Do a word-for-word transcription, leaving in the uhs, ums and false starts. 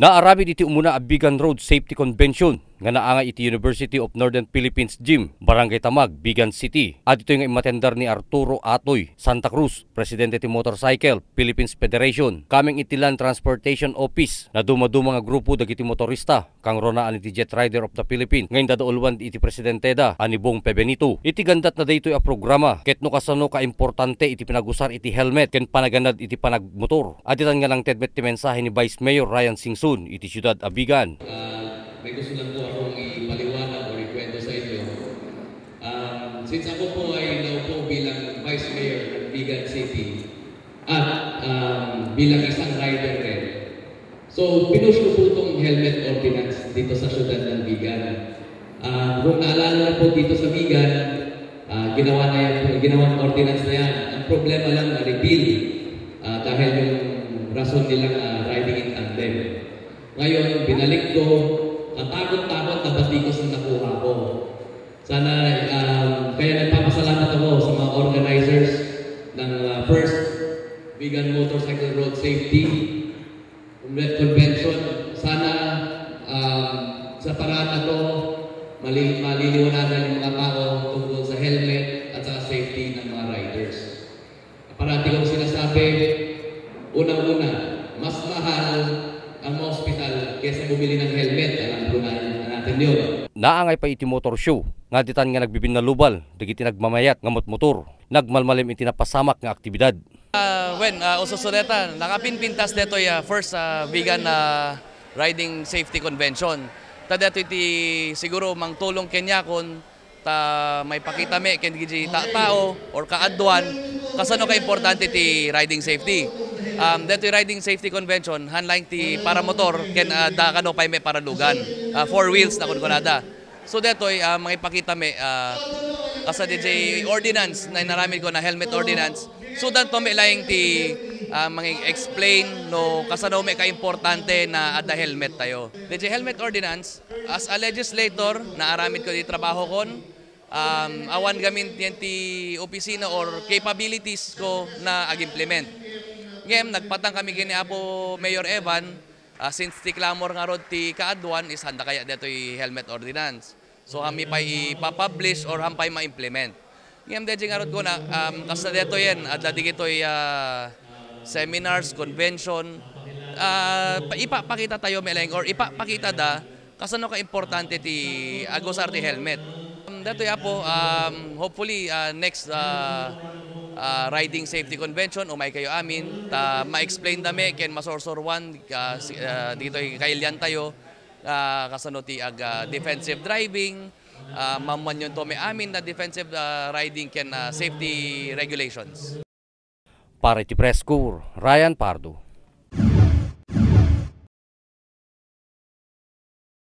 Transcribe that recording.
Naaramid iti umuna a Vigan Road Safety Convention nga naangay iti University of Northern Philippines Gym, Barangay Tamag, Vigan City. A ditoy nga immatendar ni Arturo Atoy Santa Cruz, presidente ti Motorcycle Philippines Federation, coming iti Land Transportation Office. Nadumaduma nga grupo dagiti motorista, kangrunaan iti Jet Rider of the Philippines, nga indadaulwan iti presidenteda a ni Bong Pebenito. Iti gandatna daytoy a programa, ket no kasano kaimportante iti panagusar iti helmet ken panaganad iti panagmotor. Aditan nga nangted met ti mensahe ni Vice Mayor Ryan Singson iti siudad a Vigan. Ah, may gusto lang po akong ipaliwanag o ikwento sa inyo. Um, since ako po ay naupo bilang Vice Mayor ng Vigan City at, um, bilang isang rider rin, so, pinush ko po itong helmet ordinance dito sa siyudad ng Vigan. Ah, kung naalala na po dito sa Vigan, ah, ginawa na yan, ginawang ordinance na yan. Ang problema lang, na-repeal. Ah, dahil yung rason nilang, ah, riding in tandem. Ngayon, binalik ko, katakot-takot na batikos ang nakuha ko. Sana, um, kaya nagpapasalamat ako sa mga organizers ng, uh, First Vegan Motorcycle Road Safety Conve-, Convention. Sana, um, sa paraan na to, mali-, maliliwanagan yung mga tao tungkol sa helmet at sa safety ng mga riders. Parati kong sinasabi, unang-una, mas mahal ang ma-hospital kaysa bumili ng helmet. Alam po na, natin yun. Naangay pay iti motor show nga ditan nga nagbibinnalubal dagiti nagmamayat nga motmotor. Nagmalmalem iti napasamak nga aktibidad. Ah, wen, ah, ususo deta, nakapinpintas detoy, ah, first, ah, vegan, ah, riding safety convention. Ta detoy ti siguro mangtulong kaniakon ta maipakitami ken dagiti tattao or kaaduan kasano kaimportante ti riding safety. Um, detoy riding safety convention, han laeng ti paramotor ken, ah, adda kano pay met paralugan. Ah, four wheels na kunkunada. So detoy, ah, mangipakitami, ah, kasta diay ordinance na inaramid ko na helmet ordinance. So danto met laeng ti, ah, mangi-explain no kasano met kaimportante na adda helmet tayo. Diay helmet ordinance, as a legislator, naaramid ko ti trabaho kon, um, awan gamin ti, ti opisina or capabilities ko na ag-implement. Ngem, nagpatang kami ken ni Apo Mayor Evan, ah, since ti clamor ngarud ti kaaduan is handa kaya detoy helmet ordinance. So, han mi pay ipapublish or han pay ma-implement. Ngem, diay ngarud kuna, um, kasta detoyen, adda dagitoy, ah, seminars, convention, ah, pa-, ipapakita tayo met laeng or ipapakita da kasano kaimportante ti agusar ti helmet. Um, detoy, Apo, um, hopefully, ah, next, ah, ah, Riding Safety Convention, umay kayo amin, ta ma-explain da met ken masursuruan, ah, si-, ah, ditoy kailian tayo, ah, kasano ti ag-, ah, defensive driving, ah, maammuanyon to met amin na defensive, ah, riding ken, ah, safety regulations. Para iti Press Corps, Ryan Pardo.